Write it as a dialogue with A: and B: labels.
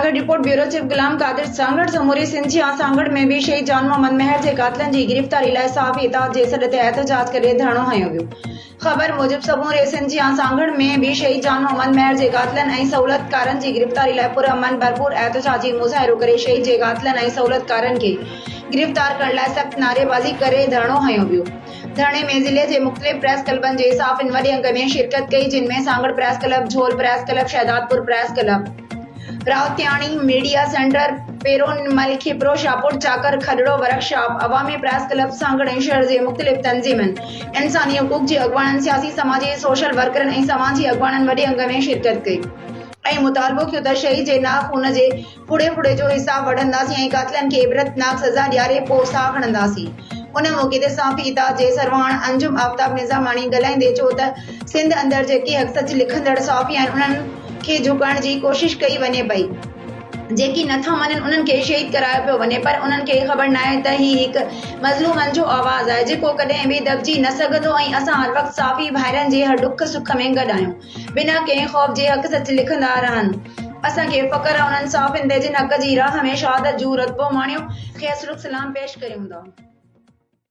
A: Sanghar, report, bureau chief Ghulam Qadir, Sanghar سموري سنڌ جيان سانگهڙ ۾ به شهيد جان محمد مهر جي قاتلن جي گرفتاري لاء صحافي اتحاد جي سڏ تي احتجاج ڪري ڌرڻو هنيو ويو. خبر موجب سموري سنڌ جيان سانگهڙ ۾ به شهيد جان محمد مهر جي قاتلن ۽ سهولتڪارن جي گرفتاري لاء پرامن ڀرپور احتجاجي مظاهرو ڪري شهيد جي قاتلن ۽ سهولتڪارن کي گرفتار ڪرڻ لاء سخت نعريبازي ڪري ڌرڻو هنيو ويو. ڌرڻي ۾ ضلعي جي مختلف پريس ڪلبن جي صحافين وڏي انگ ۾ شرڪت ڪئي جن ۾ Sanghar press club, Jhol press club, Shahdadpur press club, Rautiani media centre, Peronmal Khipro, Shahpur Chakar, Khadro workshop, Awami press club Sanghar ۽ شهر جي مختلف تنظيمن، انساني حقوق جي اڳواڻن، سياسي سماجي سوشل ورڪرن ۽ سماجي اڳواڻن وڏي انگ ۾ شرڪت ڪئي ۽ مطالبو ڪيو ته شهيد جي ناحق خون جي ڦڙي ڦڙي جو حساب وٺنداسين ۽ قاتلن کي عبرتناڪ سزا ڏياري پوء ساهه کڻنداسين. ان موقعي تي صحافي اتحاد جي سرواڻ انجم آفتاب نظاماڻي ڳالهائيندي چيو ته سنڌ اندر جيڪي حق سچ لکندڙ صحافي آهن انهن کي جهڪائڻ جي ڪوشش ڪئي وڃي پئي، جيڪي نٿا مڃن انهن کي شهيد ڪرايو پيو وڃي پر انهن کي خبر ناهي ته هي هڪ مظلومن جو آواز آهي جيڪو ڪڏهن به دٻجي نه سگهندو ۽ اسان هر وقت صحافي ڀائرن جي هر ڏک سک ۾ گڏ آهيون. بنا ڪنهن خوف جي حق سچ لکندا رهن. اسان کي فخر آهي انهن صحافين تي جن حق جي راهه ۾ شهادت جو رتبو ماڻيو. کيس رخ سلام پيش ڪريون ٿا.